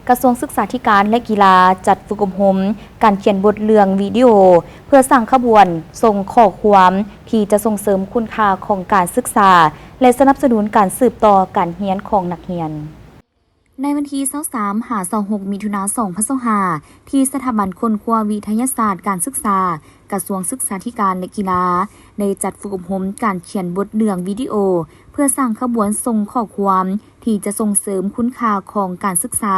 ກະຊວງສຶກສາທິການ ແລະ ກິລາ ຈັດຝຶກອົບຮົມການຂຽນບົດເລື່ອງວິດີໂອ ເພື່ອສ້າງຂະບວນສົ່ງຂໍ້ຄວາມທີ່ຈະສົ່ງເສີມຄຸນຄ່າຂອງການສຶກສາ ແລະ ສະໜັບສະໜູນການສືບຕໍ່ການຮຽນຂອງນັກຮຽນ. ໃນວັນທີຊາວສາມ ຫາ ຊາວຫົກ ມິຖຸນາ ສອງພັນຊາວຫ້າ ທີ່ສະຖາບັນຄົ້ນຄວ້າວິທະຍາສາດການສຶກສາ ກະຊວງສຶກສາທິການ ແລະ ກິລາ ໄດ້ຈັດຝຶກອົບຮົມການຂຽນບົດເລື່ອງວິດີໂອ ເພື່ອສ້າງຂະບວນສົ່ງຂໍ້ຄວາມທີ່ຈະສົ່ງເສີມຄຸນຄ່າຂອງການສຶກສາ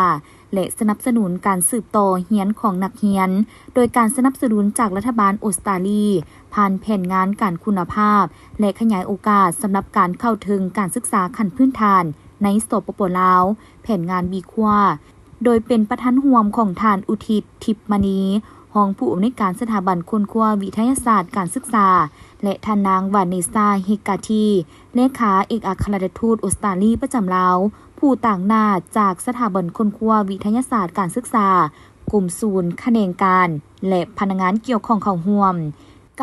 ແລະ ສະໜັບສະໜູນການສືບຕໍ່ຮຽນຂອງນັກຮຽນ ໂດຍການສະໜັບສະໜູນຈາກລັດຖະບານອົດສະຕາລີ ຜ່ານແຜນງານການຄຸນນະພາບ ແລະ ຂະຫຍາຍໂອກາດສຳລັບການເຂົ້າເຖິງການສຶກສາຂັ້ນພື້ນຖານໃນ ສປປ ລາວ, ແຜນງານ ບີ ຄວ້າ ໂດຍເປັນປະທານຮ່ວມຂອງທ່ານ ອຸທິດ ທິບມະນີ ຮອງຜູ້ອຳນວຍການສະຖາບັນຄົ້ນຄວ້າວິທະຍາສາດການສຶກສາ ແລະ ທ່ານນາງ ວາເນຊາ ເຮກກາທີ ເລຂາເອກອັກຄະລັດຖະທູດອົດສະຕາລີປະຈຳລາວ, ຜູ້ຕາງໜ້າຈາກສະຖາບັນຄົ້ນຄວ້າວິທະຍາສາດການສຶກສາ, ກົມສູນ, ຂະແໜງການ ແລະ ພະນັກງານກ່ຽວຂ້ອງເຂົ້າຮ່ວມ.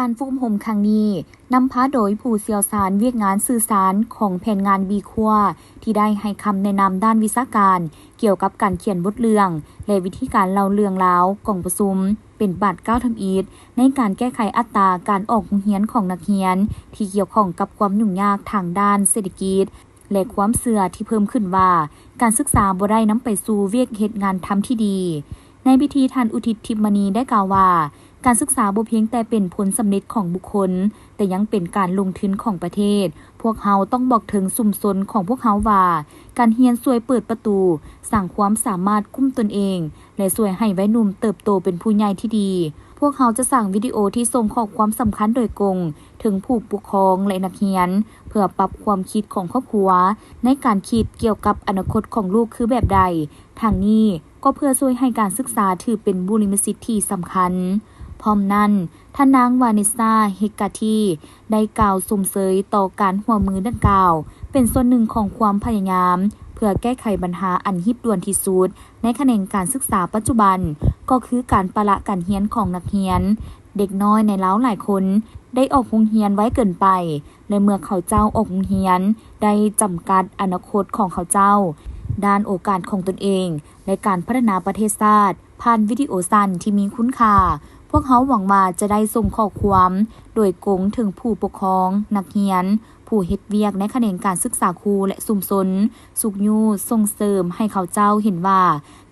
ການຝຶກອົບຮົມຄັ້ງນີ້ ນຳພາໂດຍຜູ້ຊ່ຽວຊານວຽກງານສື່ສານຂອງແຜນງານ ບີ ຄວ້າ ທີ່ໄດ້ໃຫ້ຄຳແນະນຳດ້ານວິຊາການກ່ຽວກັບການຂຽນບົດເລື່ອງ ແລະ ວິທີການເລົ່າເລື່ອງລາວ. ກອງປະຊຸມເປັນບາດກ້າວທຳອິດໃນການແກ້ໄຂອັດຕາການອອກໂຮງຮຽນຂອງນັກຮຽນ ທີ່ກ່ຽວຂ້ອງກັບຄວາມຫຍຸ້ງຍາກທາງດ້ານເສດຖະກິດ ແລະ ຄວາມເຊື່ອທີ່ເພີ່ມຂຶ້ນວ່າ ການສຶກສາບໍ່ໄດ້ນຳໄປສູ່ວຽກເຮັດງານທຳທີ່ດີ. ໃນພິທີ ທ່ານ ອຸທິດ ທິບມະນີ ໄດ້ກ່າວວ່າ ການສຶກສາບໍ່ພຽງແຕ່ເປັນຜົນສຳເລັດຂອງບຸກຄົນ, ແຕ່ຍັງເປັນການລົງທຶນຂອງປະເທດ. ພວກເຮົາຕ້ອງບອກເຖິງຊຸມຊົນຂອງພວກເຮົາວ່າ ການຮຽນຊ່ວຍເປີດປະຕູ, ສ້າງຄວາມສາມາດກຸ້ມຕົນເອງ ແລະ ຊ່ວຍໃຫ້ໄວໜຸ່ມເຕີບໂຕເປັນຜູ້ໃຫຍ່ທີ່ດີ. ພວກເຮົາຈະສ້າງວິດີໂອທີ່ສົ່ງຂໍ້ຄວາມສຳຄັນໂດຍກົງເຖິງຜູ້ປົກຄອງ ແລະ ນັກຮຽນ ເພື່ອປັບຄວາມຄິດຂອງຄອບຄົວໃນການຄິດກ່ຽວກັບອະນາຄົດຂອງລູກຄືແບບໃດ. ທັງນີ້ກໍເພື່ອຊ່ວຍໃຫ້ການສຶກສາຖືເປັນບູລິມະສິດທີ່ສຳຄັນ. ພ້ອມນັ້ນ, ທ່ານນາງ ວາເນຊາ ເຮກກາທີ ໄດ້ກ່າວຊົມເຊີຍຕໍ່ການຮ່ວມມືດັ່ງກ່າວ ເປັນສ່ວນໜຶ່ງຂອງຄວາມພະຍາຍາມເພື່ອແກ້ໄຂບັນຫາອັນຮີບດ່ວນທີ່ສຸດ ໃນຂະແໜງການສຶກສາປັດຈຸບັນ ກໍຄືການປະລະການຮຽນຂອງນັກຮຽນ. ເດັກນ້ອຍໃນລາວຫຼາຍຄົນໄດ້ອອກໂຮງຮຽນໄວເກີນໄປ ແລະ ເມື່ອເຂົາເຈົ້າອອກໂຮງຮຽນ ໄດ້ຈຳກັດອະນາຄົດຂອງເຂົາເຈົ້າ ດ້ານໂອກາດຂອງຕົນເອງ ແລະ ການພັດທະນາປະເທດຊາດ ຜ່ານວິດີໂອສັ້ນທີ່ມີຄຸນຄ່າ. ພວກເຮົາຫວັງວ່າຈະໄດ້ສົ່ງຂໍ້ຄວາມໂດຍກົງເຖິງຜູ້ປົກຄອງ, ນັກຮຽນ, ຜູ້ເຮັດວຽກໃນຂະແໜງການສຶກສາຄູ ແລະ ຊຸມຊົນ, ຊຸກຍູ້ສົ່ງເສີມໃຫ້ເຂົາເຈົ້າເຫັນວ່າ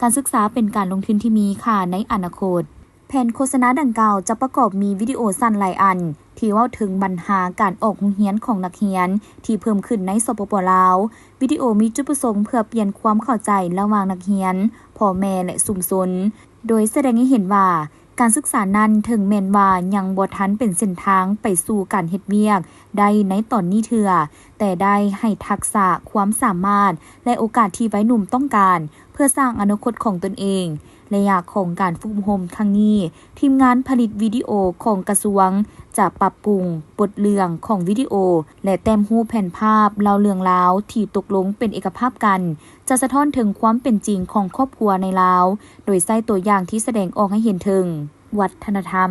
ການສຶກສາເປັນການລົງທຶນທີ່ມີຄ່າໃນອະນາຄົດ. ແຜ່ນໂຄສະນາດັ່ງກ່າວຈະປະກອບມີວິດີໂອສັ້ນຫຼາຍອັນ ທີ່ເວົ້າເຖິງບັນຫາການອອກໂຮງຮຽນຂອງນັກຮຽນທີ່ເພີ່ມຂຶ້ນໃນ ສປປ ລາວ. ວິດີໂອມີຈຸດປະສົງເພື່ອປ່ຽນຄວາມເຂົ້າໃຈລະຫວ່າງນັກຮຽນ, ພໍ່ແມ່ ແລະ ຊຸມຊົນ, ໂດຍສະແດງໃຫ້ເຫັນວ່າ ການສຶກສານັ້ນເຖິງແມ່ນວ່າຍັງບໍ່ທັນເປັນເສັ້ນທາງໄປສູ່ການເຮັດວຽກໄດ້ໃນຕອນນີ້ເທື່ອ, ແຕ່ໄດ້ໃຫ້ທັກສະ, ຄວາມສາມາດ ແລະ ໂອກາດທີ່ໄວໜຸ່ມຕ້ອງການ ເພື່ອສ້າງອະນາຄົດຂອງຕົນເອງ. ໄລຍະຂອງການຝຶກອົບຮົມຄັ້ງນີ້, ທີມງານຜະລິດວິດີໂອຂອງກະຊວງຈະປັບປຸງບົດເລື່ອງຂອງວິດີໂອ ແລະ ແຕ້ມຮູບແຜ່ນພາບເລົ່າເລື່ອງລາວທີ່ຕົກລົງເປັນເອກະພາບກັນ ຈະສະທ້ອນເຖິງຄວາມເປັນຈິງຂອງຄອບຄົວໃນລາວ ໂດຍໃຊ້ຕົວຢ່າງທີ່ສະແດງອອກໃຫ້ເຫັນເຖິງວັດທະນະທຳ.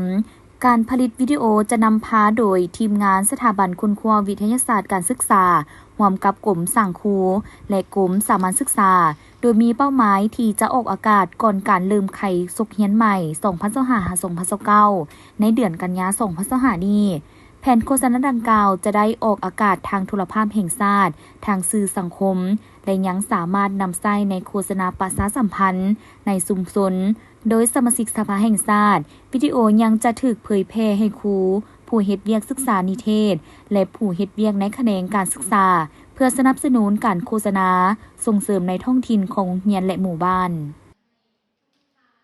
ການຜະລິດວິດີໂອຈະນຳພາໂດຍທີມງານສະຖາບັນຄົ້ນຄວ້າວິທະຍາສາດການສຶກສາ ຮ່ວມກັບກົມສ້າງຄູ ແລະ ກົມສາມັນສຶກສາ ໂດຍມີເປົ້າໝາຍທີ່ຈະອອກອາກາດກ່ອນການເລີ່ມໄຂສົກຮຽນໃໝ່ ສອງພັນຊາວຫ້າ ຫາ ສອງພັນຊາວເກົ້າ ໃນເດືອນກັນຍາ ສອງພັນຊາວຫ້ານີ້. ແຜ່ນໂຄສະນາດັ່ງກ່າວຈະໄດ້ອອກອາກາດທາງໂທລະພາບແຫ່ງຊາດ, ທາງສື່ສັງຄົມ ແລະ ຍັງສາມາດນຳໃຊ້ໃນໂຄສະນາປະຊາສຳພັນໃນຊຸມຊົນ ໂດຍສະມາຊິກສະພາແຫ່ງຊາດ. ວິດີໂອຍັງຈະຖືກເຜີຍແຜ່ໃຫ້ຄູ, ຜູ້ເຮັດວຽກສຶກສານິເທດ ແລະ ຜູ້ເຮັດວຽກໃນຂະແໜງການສຶກສາ ເພື່ອສະໜັບສະໜູນການໂຄສະນາ, ສົ່ງເສີມໃນທ້ອງຖິ່ນຂອງໂຮງຮຽນ ແລະ ໝູ່ບ້ານ.